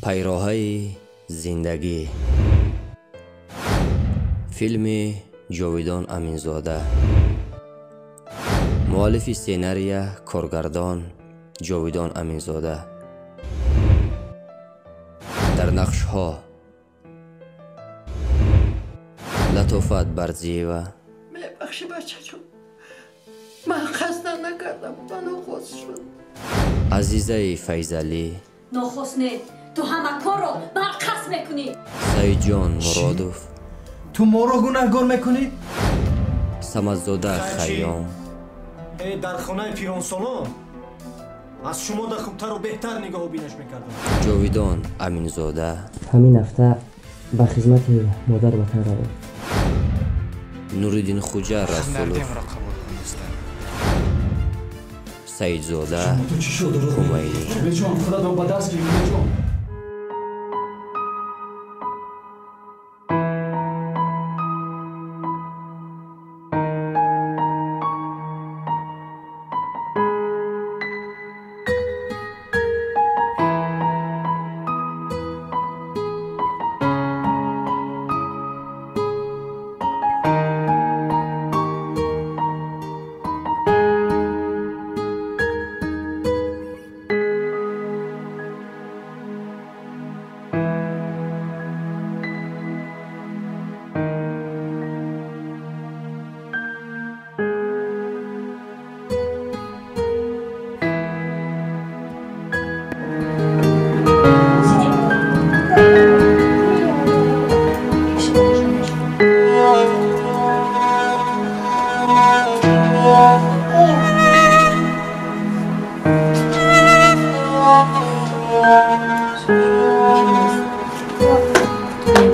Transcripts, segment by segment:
Пайроҳаи зиндагӣ. Филми Ҷовидон Аминзода. Муаллифи сценария, коргардон Ҷовидон Аминзода. Дар нақшҳо Латофат Барзиева, Мебахши, бачаҷон, ман қасдан накардам, ба нохост шуд. Азизаи Файзалӣ, Нохост не, ту ҳама корро барқасд мекунӣ. Саидҷон Муродов, Ту моро гунаҳгор мекунӣ? Самадзода Хайём, Дар хонаи пиронсолон аз шумо да хубтару беҳтар нигоҳу бинаш мекардам. Ҷовидон Аминзода, Ҳамин ҳафта ба хизмати модар ватан равем. Нуриддин Хуҷа Расулов, Дардемро қабул кун, дӯстам. Саидзода Ту чӣ шуд? Ҳумайнӣ. Беҷон, худатро ба даст гир, беҷон.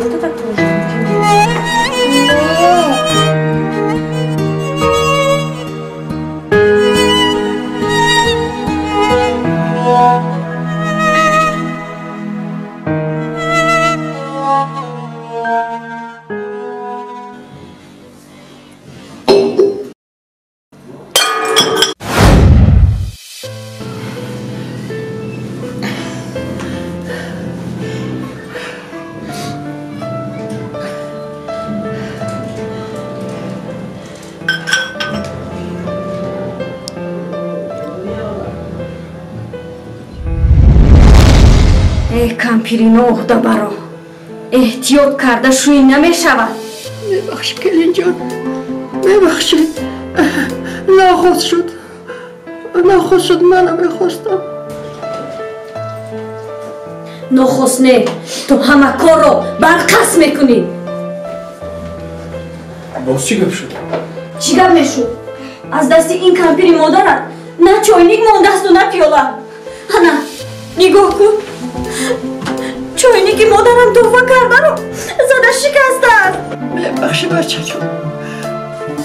Вот это тоже. Э, кампирино уҳдабаро эҳтиёт карда шӯӣ намешавад. Мебахши, келинҷон, мебахши, нохост шуд, нохост шуд, ман намехостам. Нохост не, ту ҳама корро барқасд мекунӣ. Боз чӣ гап шуд? Чӣ гап мешуд? Аз дасти ин кампири модарат на чойник мондасту, на пиёла. Ана, нигоҳ кун, чойники модарам туҳфа кардаро зада шикастааст. Мебахши, бачаҷон,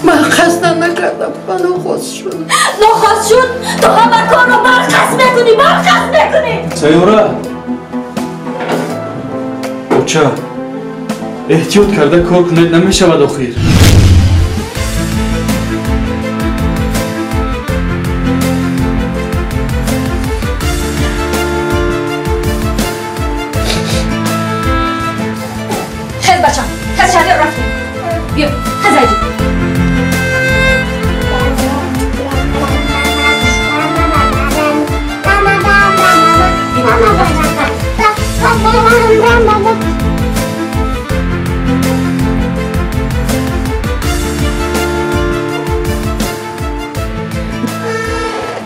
ман қасдан накардам, ба нохост шуд. Нохост шуд? Ту ҳама корро барқасд мекунӣ, барқасд мекунӣ. Сайёра, оча, эҳтиёт карда кор кунед, намешавад охир. Хез, бачам, хез, шаҳриёр, рафтем. Биё, хез, айҷи.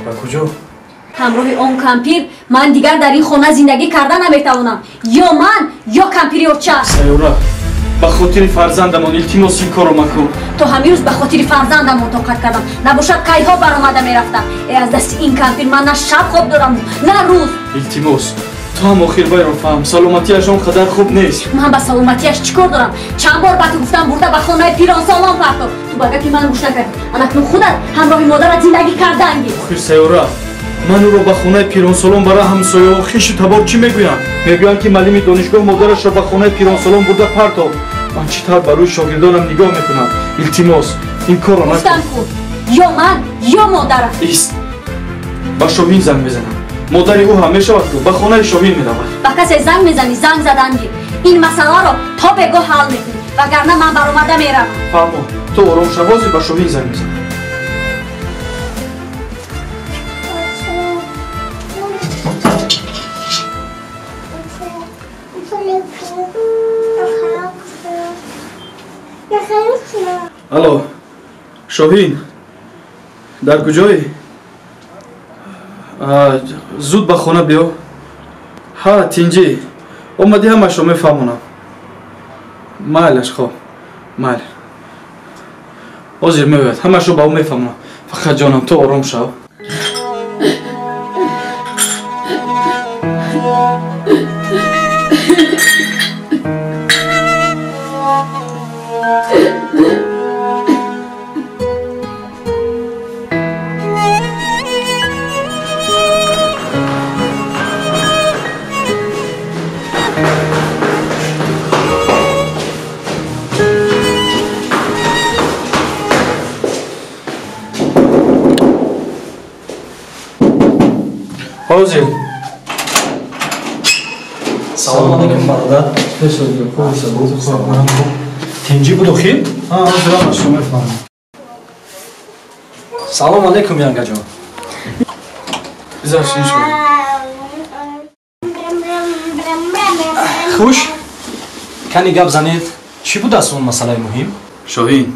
Ба куҷо? Ҳамроҳи он кампир ман дигар дар ин хона зиндагӣ карда наметавонам. Ё ман, ё кампири оча. Сайёра, ба хотири фарзандамон, илтимос, ин корро макун. То ҳамин рӯз ба хотири фарзандамон тоқат кардам, набошад кайҳо баромада мерафтам. Э, аз дасти ин кампир ман на шаб хоб дораму, на рӯз. Илтимос, ту ҳам охир вайро фаҳм, саломатиаш он қадар хуб нест. Ман ба саломатиаш чӣ кор дорам? Чанд бор ба ту гуфтам, бурда ба хонаи пиронсолон партоб, ту ба гапи ман гӯш накардӣ. Анакнун худат ҳамроҳи модарат зиндагӣ кардаанги. Охир, Сайёра, ман ӯро ба хонаи пиронсолон бара, ҳамсояҳо, хешу табор чӣ мегӯянд? Мегӯянд, ки маълими донишгоҳ модарашро ба хонаи пиронсолон бурда партоб. Ман чӣ тавр ба рӯи шогирдонам нигоҳ мекунам? Илтимос, ин корро накун. Гуфтам ку, ё ман, ё модарам. Ист, ба Шоҳин занг мезанам. Модари ӯ ҳам мешавад ку ба хонаи Шоҳин меравад. Ба касе занг мезанӣ, занг задан гир. Ин масъаларо то бегоҳ ҳал мекунӣ, вагарна ман баромада меравам. Фаҳмо, ту ором шав, ҳозир ба Шоҳин занг мезанам. Алло, Шоҳин, дар куҷоӣ? Зуд ба хона биё. Ҳа, тинҷӣ. Омадӣ, ҳамашро мефаҳмонам. Майлаш, хоб, майли. Ҳозир меояд, ҳамашро ба ӯ мефаҳмонам. Фақат ҷонам, ту ором шав. Ҳозир. Салом алейкум, бародар. Тинҷӣ буд охир? Ҳозир ҳамашро мефаҳмам. Салом алейкум, янгаҷон. Бизашин шоҳин. Хуш, кани гап занед. Чӣ будааст он масъалаи муҳим? Шоҳин,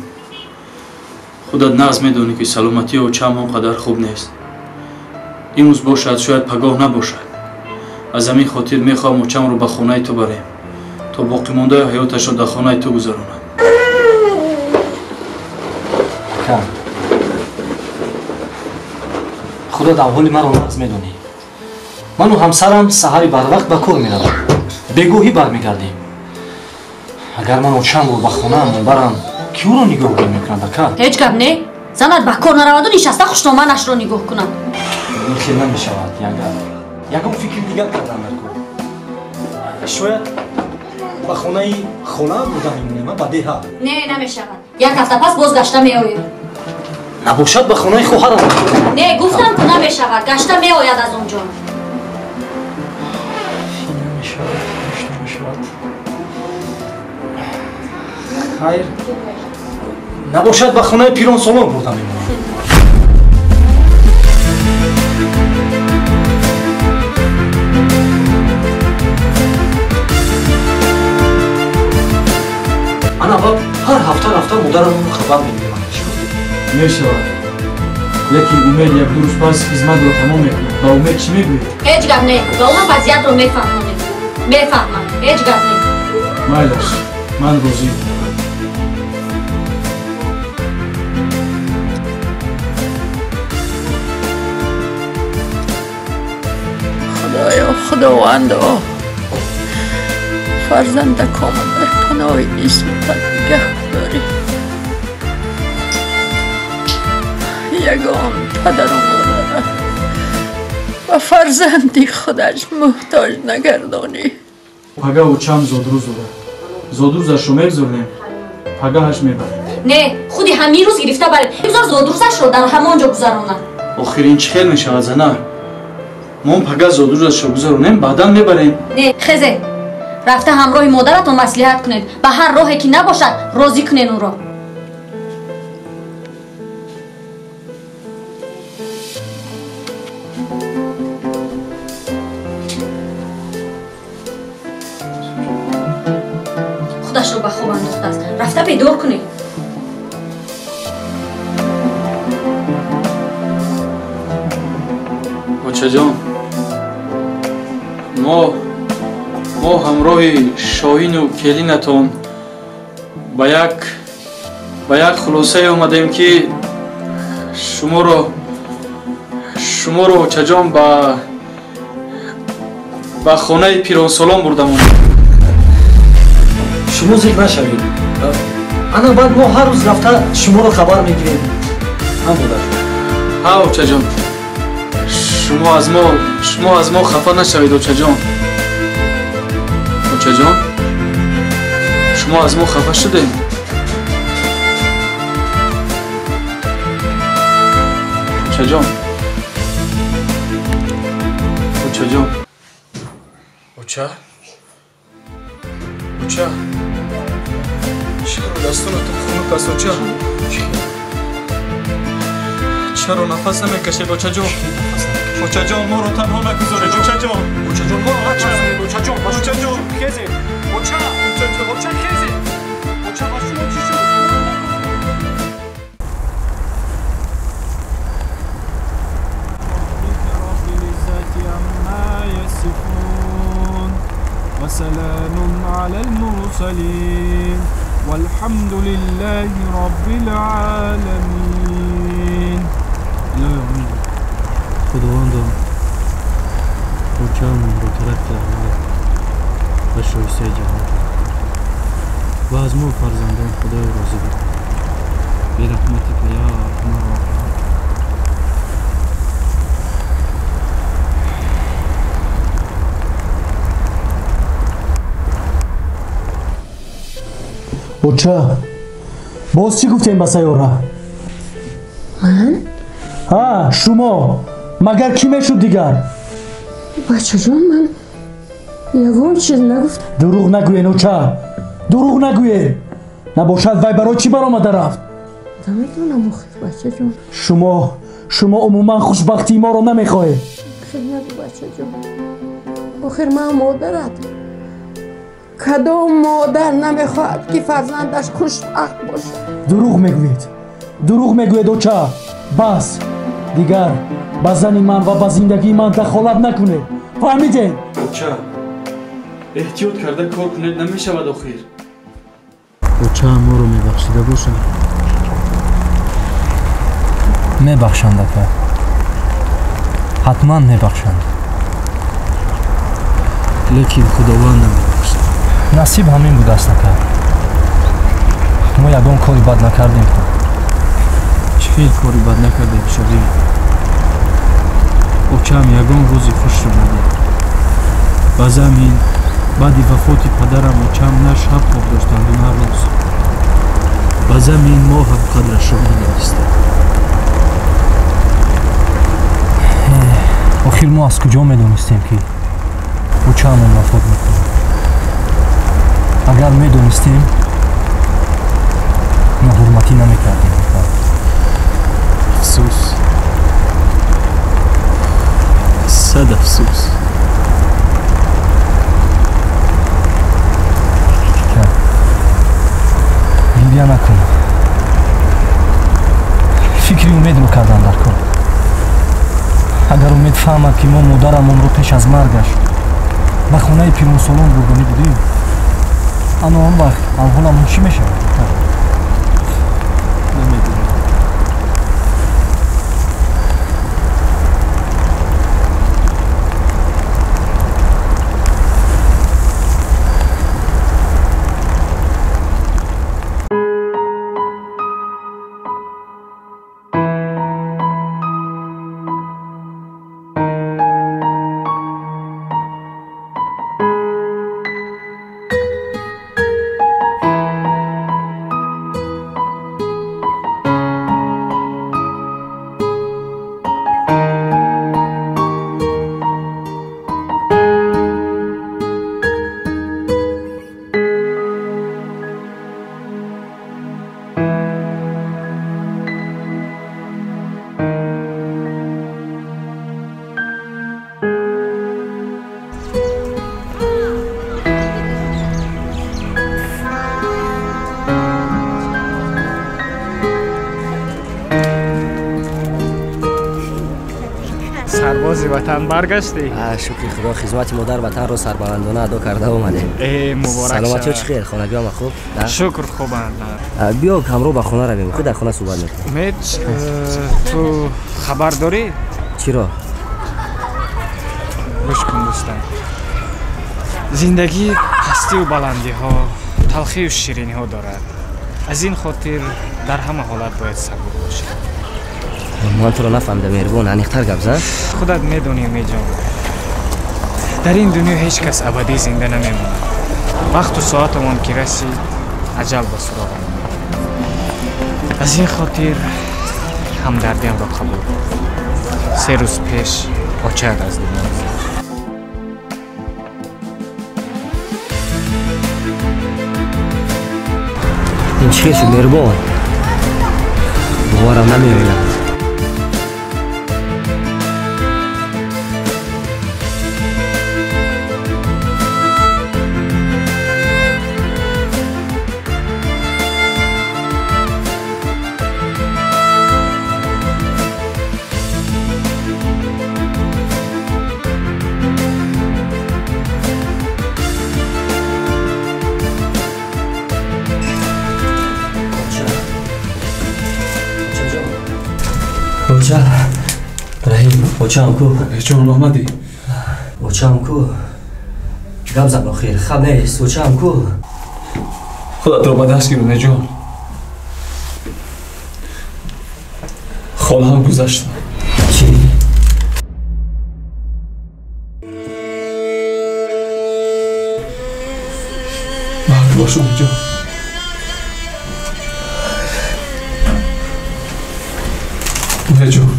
худат нағз медонӣ, ки саломатии очаам он қадар хуб нест. Имрӯз бошад, шояд пагоҳ набошад. Аз ҳамин хотир мехоҳам очамро ба хонаи ту барем, то боқимондаи ҳаёташро дар хонаи ту гузаронад. Худат аҳволи маро нағз медонӣ. Ману ҳамсарам саҳари барвақт ба кор меравам, бегоҳӣ бармегардем. Агар ман очамро ба хонаам барам, ки ӯро нигоҳбон мекунад, ака? Ҳеҷ гап не. Занат ба кор нараваду нишаста хушноманашро нигоҳ кунад. Ин хел намешавад, янга. Ягон фикри дигар кардан дар кор. Шояд ба хонаи холаам бурда мемонем, ба деҳа. Не, намешавад. Як ҳафта пас боз гашта меояд. Набошад, ба хонаи хоҳарам. Не, гуфтам ку намешавад. Гашта меояд аз он ҷо. Намешавад, намешавад. Хайр, набошад, ба хонаи пиронсолон бурда мемонам. Ана баб ҳар ҳафта рафта модарамонро хабар мегирам. Мешавад, лекин Умед як-ду рӯз пас хизматро тамом мекунад. Ба Умед чӣ мегӯед? Ҳеҷ гап не, ба ӯ вазъиятро мефаҳмонем. Мефаҳмам, ҳеҷ гап не. Майлаш, ман розӣ. Худоё, Худовандо, фарзандакома дар паноҳи исматат нигаҳ дорӣ. Ягон падару модарам ба фарзанди худаш муҳтоҷ нагардонӣ. Пага очам зодрӯз дорад. Зодрӯзашро мегузорем, пагаҳаш мебарем. Не, худи ҳамин рӯз гирифта барем. Бигзор зодрӯзашро дар ҳамон ҷо гузаронад. Охир ин чӣ хел мешавад, зана? Мо пага зодрӯзашро гузаронем, баъдан мебарем. Не, хезе, рафта ҳамроҳи модаратон маслиҳат кунед. Ба ҳар роҳе ки набошад, розӣ кунед ӯро. Худашро ба хоб андохтааст. Рафта бедор кунед. Очаҷон, мо ҳамроҳи Шоҳину келинатон ба як хулосае омадем, ки шуморо очаҷон ба хонаи пиронсолон бурда монем. Шумо зиқ нашавед. Ана баъд мо ҳар рӯз рафта шуморо хабар мегирем. Ҳа, модар? Ҳа, очаҷон. Шумо аз мо хафа нашавед, очаҷон. Очаҷон, шумо аз мо хафа шудед? Очаҷон. Очаҷон. Оча? Оча? Чаро дастонатон хунук аст, оча? Чаро нафас намекашед, очаҷон? Очаҷон, моро танҳо нагузоред, очаҷон! Очаҷон, моро нагузоред, очаҷон! Очаҷон, хезед! Оча! Очаҷон, оча, хезед! Оча, ба шумо чӣ шуд? وسلام على المرسلين والحمد لله رب العالمين. الهی امین. خداوندا очаамонро тарафи раҳмат ва шоистаи ҷаннат ва аз мо фарзандон Худоё розӣ бикун. Бераҳматика я арҳамар роҳимин. Оча, боз чӣ гуфтем ба сайёра? Ман? Ҳа, шумо. Магар кӣ мешуд дигар? Бачаҷон, ман ягон чиз нагуфтам. Дурӯғ нагӯен, оча, дурӯғ нагӯен. Набошад вай барои чӣ баромада рафт? Намедонам охир, бачаҷон. Шумо умуман хушбахтии моро намехоҳед. Хел нагӯ, бачаҷон. Охир ман модарат. Кадом модар намехоҳад, ки фарзандаш хушбахт бошад? Дурӯғ мегӯед, дурӯғ мегӯед, оча. Бас, дигар ба зани ман ва ба зиндагии ман дахолат накунед. Фаҳмидед? Оча, эҳтиёт карда кор кунед, намешавад охир. Очаам моро мебахшида бошад? Мебахшанд, ака, ҳатман мебахшанд. Лекин Худованд намебахшад. Насиб ҳамин будааст, ака. Мо ягон кори бад накардем. Чӣ хел кори бад накардем, шогирд? Очаам ягон рӯзи хушро надид. Ба замин баъди вафоти падарам очаам на шаб хоб доштанду на рӯз. Ба замин мо ҳам қадрашро надонистем. Охир мо аз куҷо медонистем, ки очаамон вафот мекунад? Агар медонистем, ноҳурматӣ намекардем. Афсӯс, сад афсӯс. Гиря накун. Фикри умедро кардан дар кор. Агар Умед фаҳмад, ки мо модарамонро пеш аз маргаш ба хонаи пиронсолон бурданӣ будем, ана он вақт аҳволамон чӣ мешавад? Намедонам. Сарбози ватан баргаштӣ? Шукри Худо, хизмати модар ватанро сарбаландона адо карда омадем. Муборак. Саломатиё чӣ хел? Хонагиҳо хуб? Шукр, хубанд. Биё ҳамроҳ ба хона равем, худ дар хона суҳбат мекунем. Умед, ту хабар дорӣ? Чиро? Гӯш кун, дӯстам. Зиндагӣ пастию баландиҳо, талхию шириниҳо дорад. Аз ин хотир дар ҳама ҳолат бояд сабур бошӣ. Ман туро нафаҳмидам, меҳрубон, аниқтар гап зан. Худат медонӣ, Умедҷон, дар ин дунё ҳеҷ кас абадӣ зинда намемонад. Вақту соатамон ки расид, аҷал ба суроғамон меояд. Аз ин хотир ҳамдардиамро қабул кун. 3 рӯз пеш очаат аз дунё гузашт. Ин чӣ хел шуд, меҳрубон? Боварам намеояд. Оча, Раҳим, очаам ку? Ҷон, омадӣ? Очаам ку? Гап зан охир, хаб нест, очаам ку? Худатро ба даст гир, Умедҷон. Холаам гузашта. Чӣ? Мард бош, Умедҷон. Умедҷон,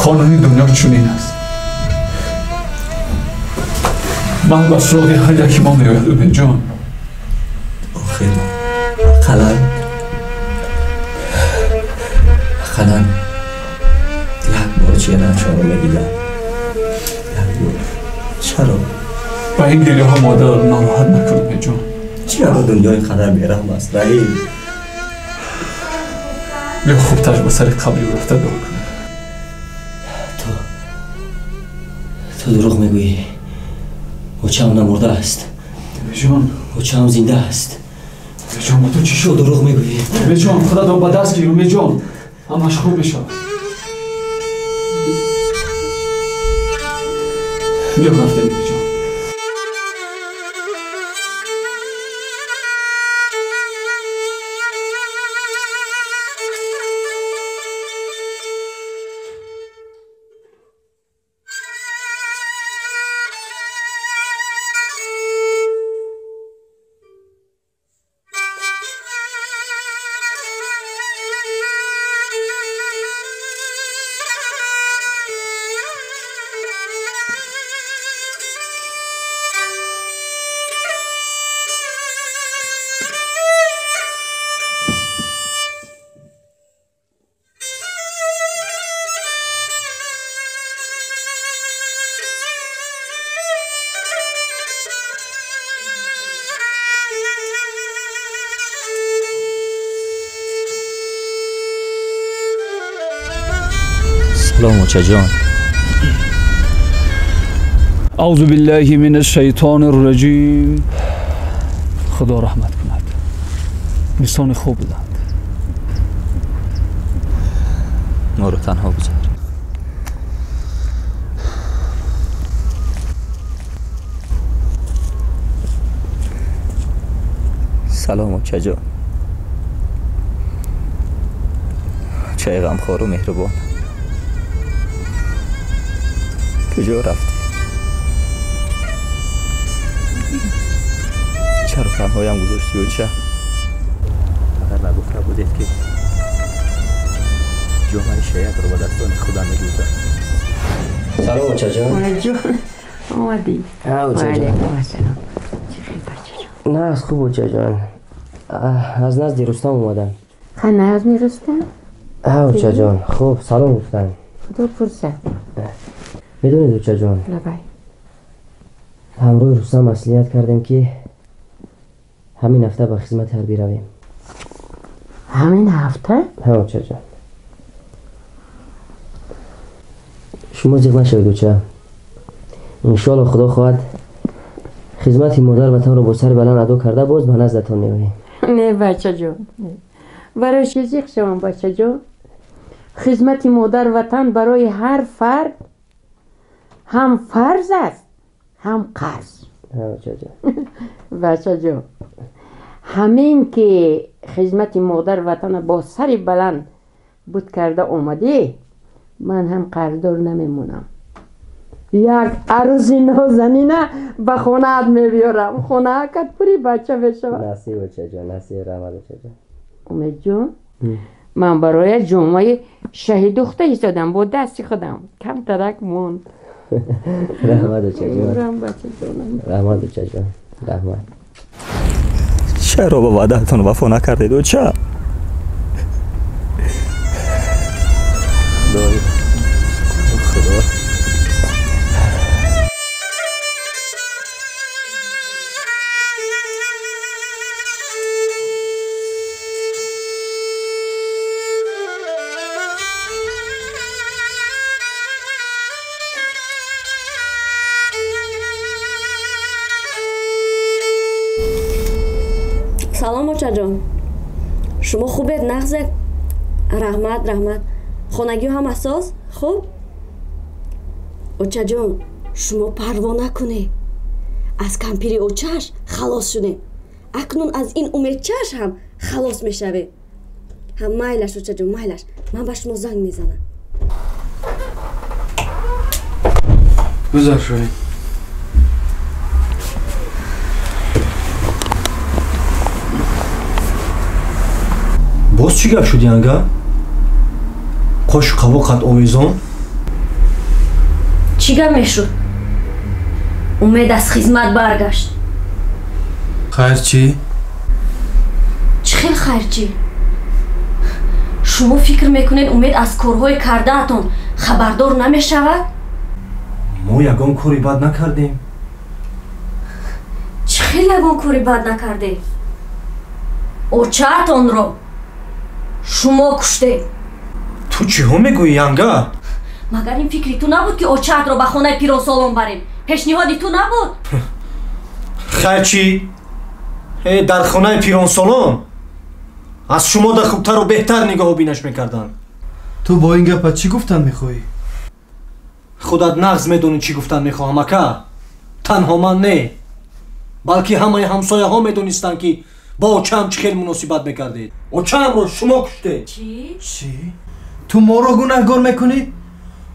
қонуни дунё чунин аст. Ман ба суроғи ҳар яки мо меояд, Умедҷон. Охир, ақаллан як бор чеҳраашонро медидам. Як бор. Чаро? Ба ин гирёҳо модарро нороҳат накун, Умедҷон. Чаро дунё ин қадар бераҳм аст, Раҳим? Биё хубтар ба сари қабри ӯ рафта дуо кунем. Ту дурӯғ мегӯӣ. Очаам намурдааст. Умедҷон, очаам зинда аст. Умедҷон, ба ту чӣ шуд? Ту дурӯғ мегӯӣ. Умедҷон, худатро ба даст гир, Умедҷон. Ҳамаш хуб мешавад. Биё рафтем, Умедҷон. Салом, очаҷон. Аузу биллаҳи минаш шайтонир раҷим. Худо раҳмат кунад. Инсони хуб буданд. Моро танҳо гузор. Салом, очаҷон. Очаи ғамхору меҳрубон. Куҷо рафтӣ? Чаро танҳоям гузоштӣ, оча? Агар нагуфта будед, ки ҷомаи шариатро ба дастони худам медӯзам. Салом, очаҷон. Ҷон, омадӣ? Очаҷон. Ассалом. Чӣ хел, бачаҷон? На, аз хуб, очаҷон. Аз назди Рустам омадам. Ха, назми Рустам? Ҳа, очаҷон. Хуб, салом гуфтанд. Худо пурсад. Медонед, очаҷон, лабай. Ҳамроҳи Рустам маслиҳат кардем, ки ҳамин ҳафта ба хизмати ҳарбӣ равем. Ҳамин ҳафта? Ҳа, очаҷон. Шумо зиқ нашавед, оча. Иншоалло, Худо хоҳад, хизмати модар ватанро бо сари баланд адо карда боз ба наздатон меоем. Не, бачаҷон, барои чӣ зиқ шавам, бачаҷон? Хизмати модар ватан барои ҳар фард ҳам фарз аст, ҳам қарз. Бачаҷон, ҳамин ки хизмати модар ватана бо сари баланд буд карда омадӣ, ман ҳам қарздор намемонам. Як арӯзи нозанина ба хонаат мебиёрам. Хонаакат пури бача мешавад. Насиб, очаҷон, насиб. Раҳмат, очаҷон. Умедҷон, ман барои ҷомаи шаҳиддухта истодам бо дасти худам. Камтарак монд. Раҳмат, очаҷон. Раҳмат, очаҷон, раҳмат. Чаро ба ваъдаатон вафо накардед, оча? Худоё, Худо. Салом, очаҷон. Шумо хубед, нағзед? Раҳмат, раҳмат. Хонагиҳо ҳам асос? Хуб? Очаҷон, шумо парво накунед. Аз кампири очааш халос шудем. Акнун аз ин умедчааш ҳам халос мешавем. Ҳам майлаш, очаҷон, майлаш. Ман ба шумо занг мезанам. Гузар шавед. Боз чӣ гап шуд, янга? Қошу қавоқат овезон? Чӣ гап мешуд? Умед аз хизмат баргашт. Хайр чӣ? Чӣ хел хайр чӣ? Шумо фикр мекунед Умед аз корҳои кардаатон хабардор намешавад? Мо ягон кори бад накардем. Чӣ хел ягон кори бад накардем? Очаатонро шумо куштед. Ту чиҳо мегӯӣ, янга? Магар ин фикри ту набуд, ки очаатро ба хонаи пиронсолон барем? Пешниҳоди ту набуд? Хайр чӣ? Дар хонаи пиронсолон аз шумо да хубтару беҳтар нигоҳубинаш мекарданд. Ту бо ин гапа чӣ гуфтан мехоҳӣ? Худат нағз медонӣ чӣ гуфтан мехоҳам, ака. Танҳо ман не, балки ҳамаи ҳамсояҳо медонистанд, ки бо очаам чӣ хел муносибат мекардед. Очаамро шумо куштед. Чӣ? Чӣ? Ту моро гунаҳгор мекунӣ?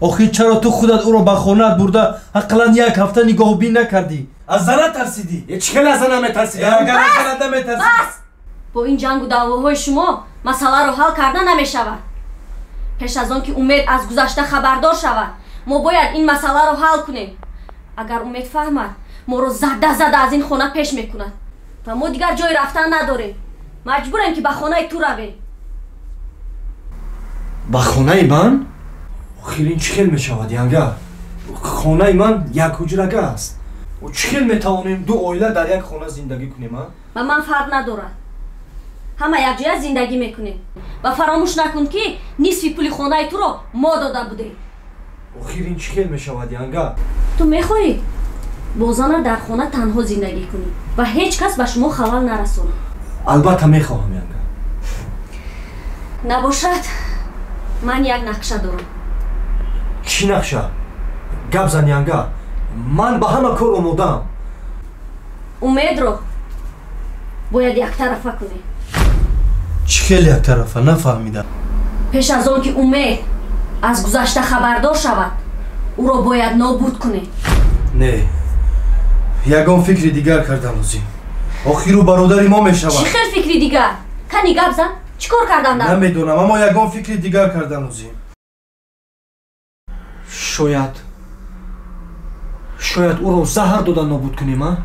Охир чаро ту худат ӯро ба хонаат бурда ақаллан як ҳафта нигоҳубин накардӣ? Аз зана тарсидӣ? Чӣ хел аз зана метарсидам? Агар аз зана наметарсидӣ. Бас! Бо ин ҷангу даъвоҳои шумо масъаларо ҳал карда намешавад. Пеш аз он ки Умед аз гузашта хабардор шавад, мо бояд ин масъаларо ҳал кунем. Агар Умед фаҳмад, моро зада зада аз ин хона пеш мекунад ва мо дигар ҷои рафтан надорем. Маҷбурем, ки ба хонаи ту равем. Ба хонаи ман? Охир ин чӣ хел мешавад, янга? Хонаи ман як ҳуҷрага аст. Чӣ хел метавонем ду оила дар як хона зиндагӣ кунем, а? Ба ман фарқ надорад. Ҳама якҷоя зиндагӣ мекунем. Ва фаромӯш накун, ки нисфи пули хонаи туро мо дода будем. Охир ин чӣ хел мешавад, янга? Ту мехоҳӣ бо зана дар хона танҳо зиндагӣ кунӣ ва ҳеҷ кас ба шумо халал нарасонад? Албатта мехоҳам, янга. Набошад, ман як нақша дорам. Чӣ нақша? Гап зан, янга. Ман ба ҳама кор омодаам. Умедро бояд яктарафа кунем. Чӣ хел яктарафа? Нафаҳмидам. Пеш аз он ки Умед аз гузашта хабардор шавад, ӯро бояд нобуд кунем. Не, ягон фикри дигар кардан лозим. Охир ӯ бародари мо мешавад. Чӣ хел фикри дигар? Кани гап зан, чӣ кор кардан дар? Намедонам, аммо ягон фикри дигар кардан лозим. Шояд ӯро заҳр дода нобуд кунем, а?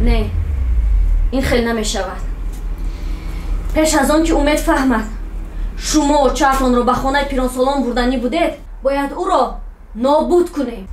Не, ин хел намешавад. Пеш аз он ки Умед фаҳмад шумо очаатонро ба хонаи пиронсолон бурданӣ будед, бояд ӯро нобуд кунем.